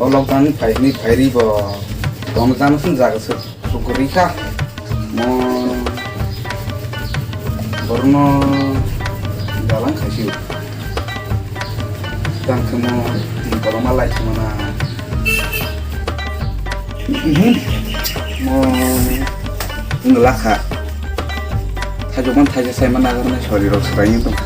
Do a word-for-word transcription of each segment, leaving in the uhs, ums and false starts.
O lockdown ni phaini phairi bo tong jana sung jaga se sukuri kha. Mo borno jalang khaisi. Tang khe mo ni koloma lai khmana. Mo ngla kha. Thajo man thajo sai mana garna sori rok srai tong.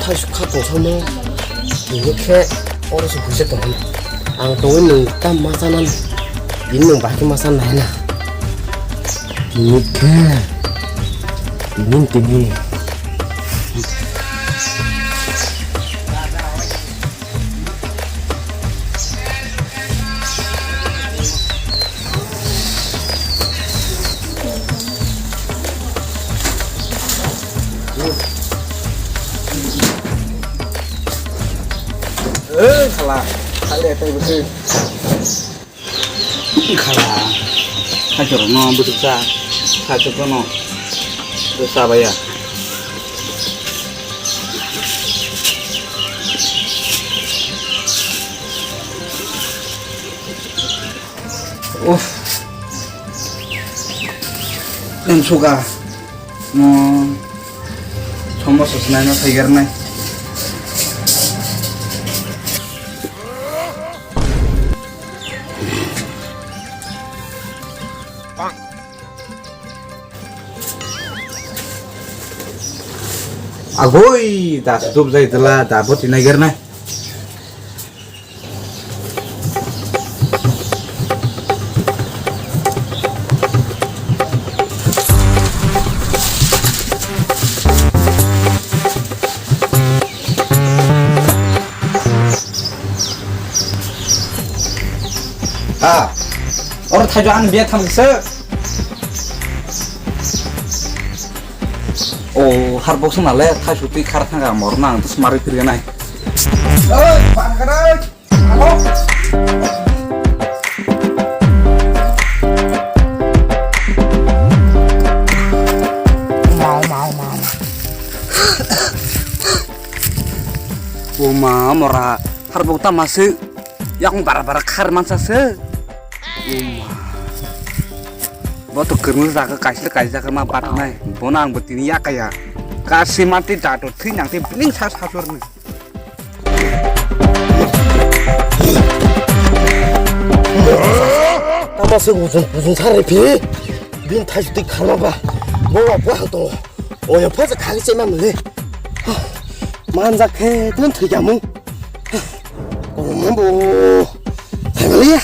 Hathai sukha tongthokno tini khe oro se huisa tongmani. Ang tongwi nwng ta ma chanani. Tini nwng bahai khe ma chanai na. Tini khe tini tini. Eh, khala. Khala, tei bwswk. Khala. Khatorokno bwswk cha. Khatorokno bwswk cha baya. Uff. Nwng suka. Mo somo sosnai no saigar nai. Agoi, das dup jai dala, da boti naigar nai. Ah, oro thaijo ang biya thang se. O har box na le thai suti khar thang ga mor nang tus mari phir ga nai. Oi, par ga nai. Mau, mau, mau. O ma mora har box ta ma se. Yakung bara bara khar mansa se. O ma. Bo to kwrwng jaga kaisa kaisa ma bat nai. Bono ang bo tini yakaya. Kasi mati dato thwi nang te bling sa sa sor ni. Tama se bujung bujung sar ri phi. Bin thai suti kharma ba. Bo wa bwa to. Oya pha sa khali se ma mle. Manjak khe tun thwi jamu. Kormo bo. Thanglia.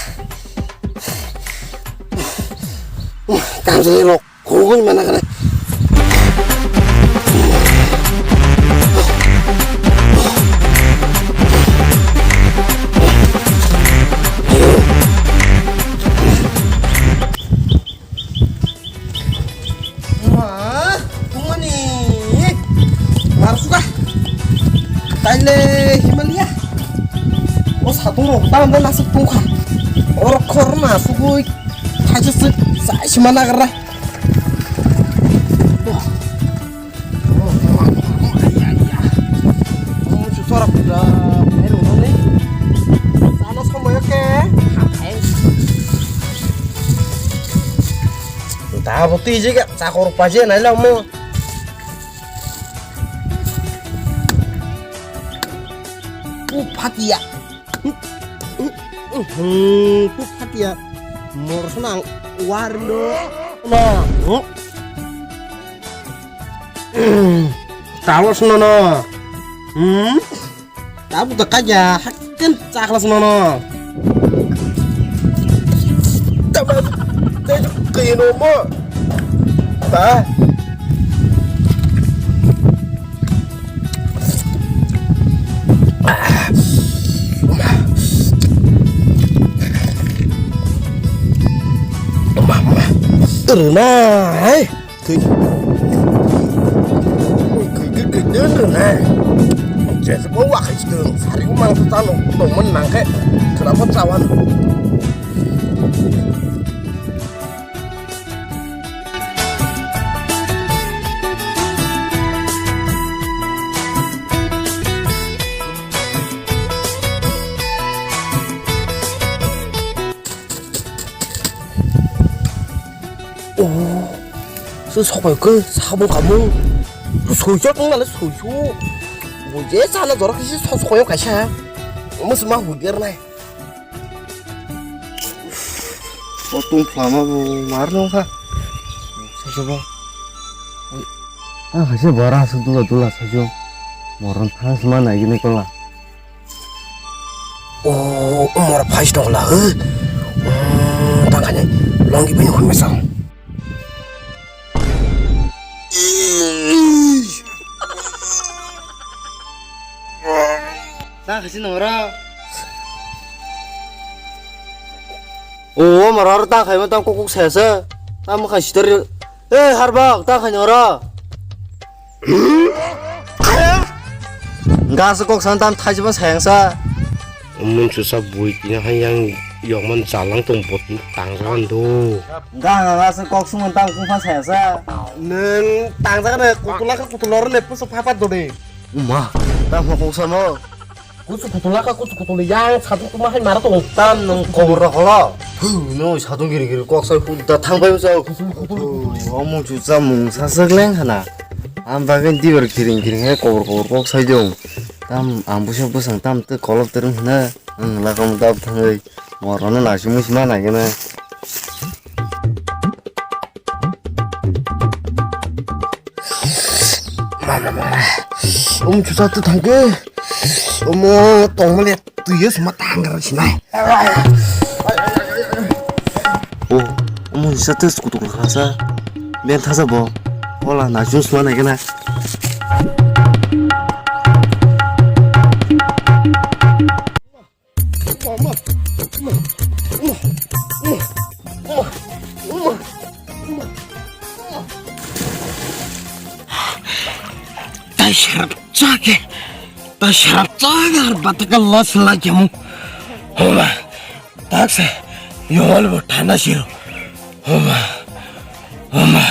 Kamjani rok khogoi mana kana. Ma, tungmani. Marsuka. Taile Himalaya. O satung rok ta anda nasuk tungkha. Oro khor nasugui. Thaisa sik sai sima nagra. Sora puja. Hello, noni. Sana somoy ke. Da boti je ga. Chakor paje nai la mo. Pu phatia. Pu phatia. Mor sana warno. Na. Talos no no. Hmm. Tabu ta kaja hakken chaklas nono. Tabu ta kaja no mo. Ta. Rwnai. Thwi. Thwi, thwi, thwi, thwi, rwnai. Jesa bo wakhai se rwng. Sari bo mang sa chano tongmani nangkhe. Khwlabo chawan. Oh, se sokoi ke sabung kamung. Suichok nang nale suichok. Bo je sana jorok kisi so sokoi kaisa. Mus ma huger nai. Bo tong phlama bo mar nong kha. Sasa bo. Ah, kaisa bora su dula dula sajo. Moron thang sma nai gini kola. Oh, umor phai tong la, he? Hmm, tang khaini longi bini hwn mesang. Tang khaisi nang ra. Oh, umor aro tang khaima tang kok kok saya se. Tang khaisi tor. Eh, harbak, ta khaini oro. Gas kok san tam thai jeba sayang sa. Mun chusa bui kini hai yang yokman jalang tong bot tang jalan do. Ga ga ga sa kok sungan tam kung pha saya sa. Neng tang jaga ne kutula ka kutula ro ne pusa pha pha do de. Uma, ta mo kok samo. Kusu kutula ka kusu kutuli yang satung tuma hai mara tong. Tam nung kobor rok holo. Hu, no satung giri giri kok sai hu da thang bai usau. Kusu kutuli kutuli. Omo chu chamung sasak leng hana. Am bagin dibar kiring kiring hai kobor kobor kok sai dong. Tam ang busa busang tam te kolok terung hana. Ang lakam dab thangai. Morano naisi musi ma nai gana. Mama, mama. Um, chusa tu thangke. Omo tongmani tuyo sima tanggar sinai. Oh, omo chusa tu kutuk khasa. Ben thasa bo. Hola na jus ma nai gana. Tai sharap chake, tai sharap chake har bataka los la jamu. Homa, tak se, yol bo thana siro. Homa, homa.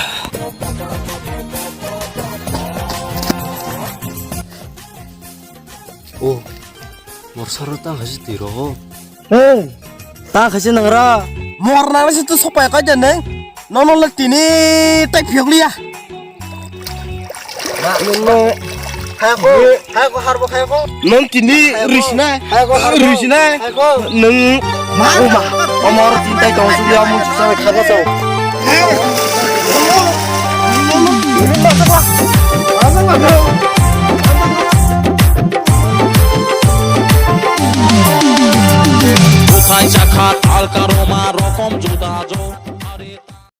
Oh, morsaro tang khaisi twi rogo. Hey, tang khaisi nangra. Mor nang se tu sopai kai de neng. Nono le tini tai phiok liya. Nono. Hai ko, hai ko harbo hai ko. Non tini risna. Hai ko harbo. Risna. Hai ko. Neng. Ma. Oma. Omor tin tai tong su ya mu sa kha ko so. Buthai chakha tal karoma rokom juda jo.